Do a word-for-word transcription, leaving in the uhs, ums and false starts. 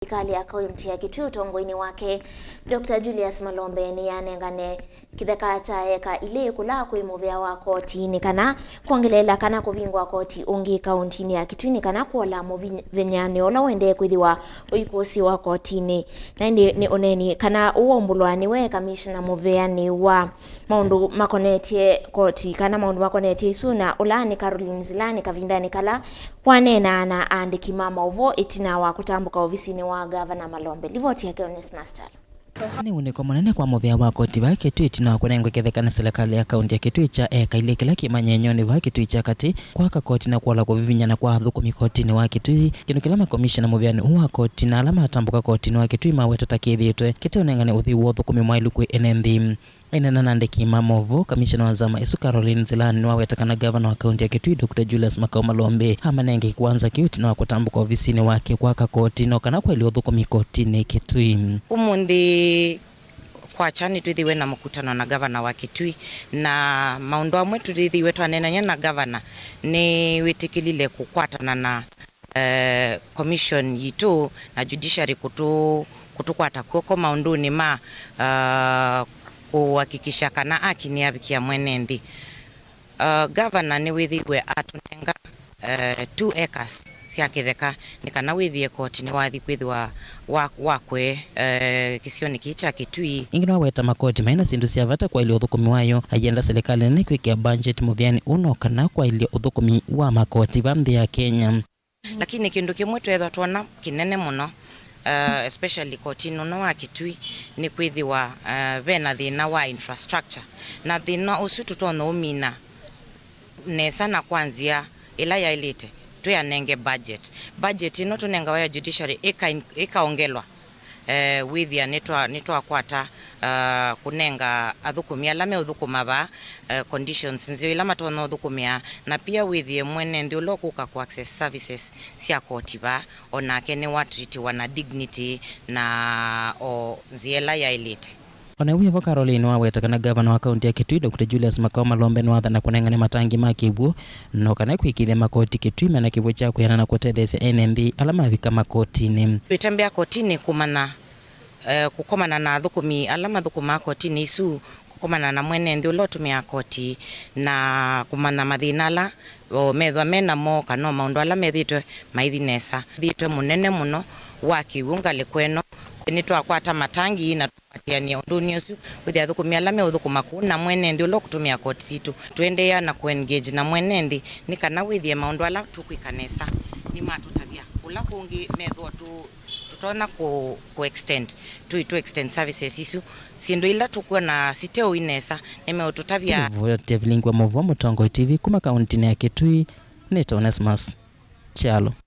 Silikalĩ ya kaunti ya Kitui ũtongoinĩ wake, Doctor Julius Malombe nĩyanengane kĩtheka kya eka ilĩ kũla kwĩ mũvĩa wa koti nĩ kana kwongeleela kana kũvingũa koti ũngĩ kauntinĩ ya Kitui nĩ kana kũola mũvinyanĩ ũla ũendee kwĩthĩwa ũikũsĩwa kotinĩ. Na ĩndĩ nĩ ũneeni kana ũwaumbũlwa nĩwe kamishna mũvĩanĩ wa maũndũ makonetye koti kana maũndũ makonetye isu na ũla nĩ Caroline Nzilani kavindanĩ kala waneenaa na aandĩki ma maũvoo ĩtina wa kũtambũka ovisinĩ wa Gavana Malombe. Livoti yake Onesmus Kyalo. Nĩ ũnĩko mũnene kwa mũvĩa wa koti vaa Kitui ĩtina wa kũnengwa kĩtheka nĩ silikalĩ ya kaunti ya Kitui kya eka ilĩ kĩla kĩ manyenyonĩ vaa Kitui kya katĩ, kwaka koti na kũola kũvivinyana kwa athũkũmi kotinĩ wa Kitui, kĩndũ kĩla makomishena mũvĩanĩ ũũ wa koti na ala matambũka kotinĩ wa Kitui maweta ta kĩthĩĩtwe kĩteũnengane ũthei wa ũthũkũmi mwaĩlu kwĩ ene nthĩ. Aineena na andĩki ma maũvoo, kamishena wa nzama ĩsu Caroline Nzilani nĩwaweta kana gavana wa kaunti ya Kitui, Doctor Julius Makau Malombe, amanenge kĩwanza kĩu ĩtina wa kũtambũka ovisinĩ wake kwaka koti no kana kwaĩlya ũthũkũmi kotinĩ Kitui. Ũmũnthĩ kwakya nĩtwĩthĩiwe na mũkutano na gavana wa Kitui, na maũndũ amwe tũthĩiwe twaneenany'a na gavana nĩwĩtĩkĩlile kũkwatana na eh, commission yitũ na judiciary kũtũ-, kũtũkwata kw'oko maũndũnĩ ma, ah, kũhakikisha kana haki nĩyavikia mwene nthĩ. Ah, gavana nĩwĩthĩiwe atũnenga, eh, two acres sya kĩtheka nĩ kana wĩthĩe koti nĩwathi kwĩthĩwa wa-, wakwe, eh, kĩsionĩ kĩĩ kya Kitui. Ĩngĩ nĩwaweta makoti maĩ na syĩndũ sya vata kwaĩlya ũthũkũmi wayo, ayenda silikalĩ nene kwĩkĩa mbanjeti mũvĩanĩ ũũ no kana kwaĩlya ũthũkũmi wa makoti va nthĩ ya Kenya. Lakini kĩndũ kĩmwe tweethwa twona kĩnene mũno, uh, especially kotinĩ ũno wa Kitui, nĩ kwĩthĩwa, uh, ve na thĩna wa infrastructure, na thĩna ũsu tũtonya ũmina nesa na kwa nzĩa ĩla yaĩlĩte, twĩanenge budget. Budget ĩno tũnengawa ya judiciary ĩka-, ĩkaongelwa, eh, wĩthĩa nĩtwa-, nĩtwakwata, ah, kũnenga athũkũmi ala meũthũkũma vaa, eh, conditions nzeo ila matonya ũthũkũmĩa, na pia wĩthĩe mwene nthĩ ũla ũkũka kũ access services sya koti vaa, o nake nĩwatritiwa na dignity na o nzĩa ĩla yaĩlĩte. O na wĩ vo, Caroline nĩwaweta kana gavana wa kaunti ya Kitui, Doctor Julius Makau Malombe, nĩwathana kũnengane matangi ma kĩw'ũ no kana kwĩkĩĩthya makoti Kitui mena kĩw'ũ kya kwĩana na kũtetheesya ene nthĩ ala mavika makotinĩ. Twĩtembea kotinĩ kũmanya, eh, kũkomana na athũkũmi ala mathũkũmaa kotinĩ isu, kũkomana na mwene nthĩ ũla ũtũmĩaa koti, na kũmanya mathĩna ala o methwa me namo, kana o maũndũ ala methĩĩtwe maithi nesa. Thĩĩtwe mũnene mũno wa kĩw'ũ ngalĩko ĩno. Nĩtwakwata matangi na tũkwatĩanĩa ũndũnĩ ũsu, wĩthĩa athũkũmi ala meũthũkũma kũu na mwene nthĩ ũla ũkũtũmĩa koti sitũ. Tũendeea na kũ engage na mwene nthĩ nĩ kana wĩthĩe maũndũ ala tũkwĩka nesa nĩmatũtavya. Kũla kũngĩ methĩwa tũ-, tũtonya kũ, kũ extend, tũ, tũ extend services isu. Syĩndũ ila tũkwona siteũi nesa, nĩmeũtũtavya. Nĩvotea vilingi wa maũvoo Mũtongoi T V kuma kauntinĩ ya Kitui, nĩtawa Onesmus Kyalo.